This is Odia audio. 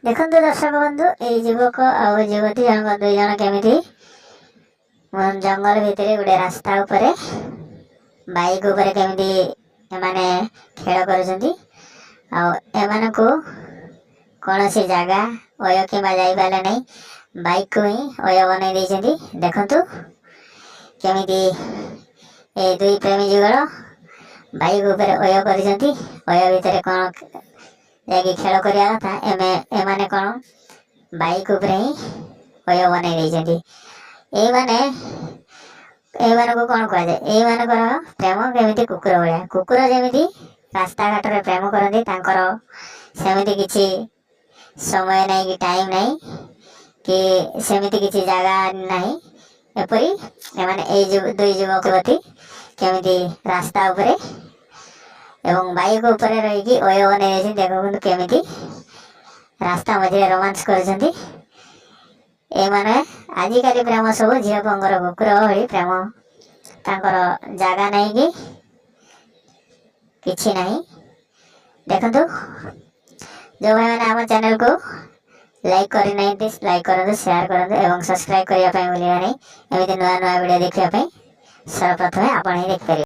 ଦେଖନ୍ତୁ ଦର୍ଶକ ବନ୍ଧୁ, ଏଇ ଯୁବକ ଆଉ ଯୁବତୀ ଜଣକ, ଦୁଇ ଜଣ କେମିତି ଜଙ୍ଗଲ ଭିତରେ ଗୋଟେ ରାସ୍ତା ଉପରେ ବାଇକ୍ ଉପରେ କେମିତି ଏମାନେ ଖେଳ କରୁଛନ୍ତି। ଆଉ ଏମାନଙ୍କୁ କୌଣସି ଜାଗା ଓୟୋ କିମ୍ବା ଯାଇପାରିଲେ ନାହିଁ, ବାଇକକୁ ହିଁ ଓୟୋ ବନେଇ ଦେଇଛନ୍ତି। ଦେଖନ୍ତୁ କେମିତି ଏ ଦୁଇ ପ୍ରେମୀ ଯୁଗଳ ବାଇକ୍ ଉପରେ ଓୟୋ କରିଛନ୍ତି। ଓୟୋ ଭିତରେ କ'ଣ ଯାଇକି ଖେଳ କରିବା କଥା, ଏମାନେ କ'ଣ ବାଇକ୍ ଉପରେ ହିଁ ଓୟୋ ବନେଇ ଦେଇଛନ୍ତି। ଏଇମାନଙ୍କୁ କ'ଣ କୁହାଯାଏ? ଏଇମାନଙ୍କର ପ୍ରେମ କେମିତି କୁକୁର ଭଳିଆ। କୁକୁର ଯେମିତି ରାସ୍ତାଘାଟରେ ପ୍ରେମ କରନ୍ତି, ତାଙ୍କର ସେମିତି କିଛି ସମୟ ନାହିଁ କି ଟାଇମ୍ ନାହିଁ କି ସେମିତି କିଛି ଜାଗା ନାହିଁ। ଏପରି ଏମାନେ ଏଇ ଦୁଇ ଯୁବକ ଯୁବତୀ କେମିତି ରାସ୍ତା ଉପରେ ଏବଂ ବାଇକ୍ ଉପରେ ରହିକି ଓୟୋ ବନେଇ ଦେଇଛନ୍ତି। ଦେଖନ୍ତୁ କେମିତି ରାସ୍ତା ମଝିରେ ରୋମାନ୍ସ କରୁଛନ୍ତି ଏମାନେ। ଆଜିକାଲି ପ୍ରେମ ସବୁ ଝିଅ ପୁଅଙ୍କର କୁକୁର ଭଳି ପ୍ରେମ। ତାଙ୍କର ଜାଗା ନାହିଁ କି କିଛି ନାହିଁ। ଦେଖନ୍ତୁ, ଯେଉଁ ଭାଇମାନେ ଆମ ଚ୍ୟାନେଲକୁ ଲାଇକ୍ କରିନାହାନ୍ତି, ଲାଇକ୍ କରନ୍ତୁ, ସେୟାର କରନ୍ତୁ ଏବଂ ସବସ୍କ୍ରାଇବ୍ କରିବା ପାଇଁ ଭୁଲିବେ ନାହିଁ। ଏମିତି ନୂଆ ନୂଆ ଭିଡ଼ିଓ ଦେଖିବା ପାଇଁ ସର୍ବପ୍ରଥମେ ଆପଣ ହିଁ ଦେଖିପାରିବେ।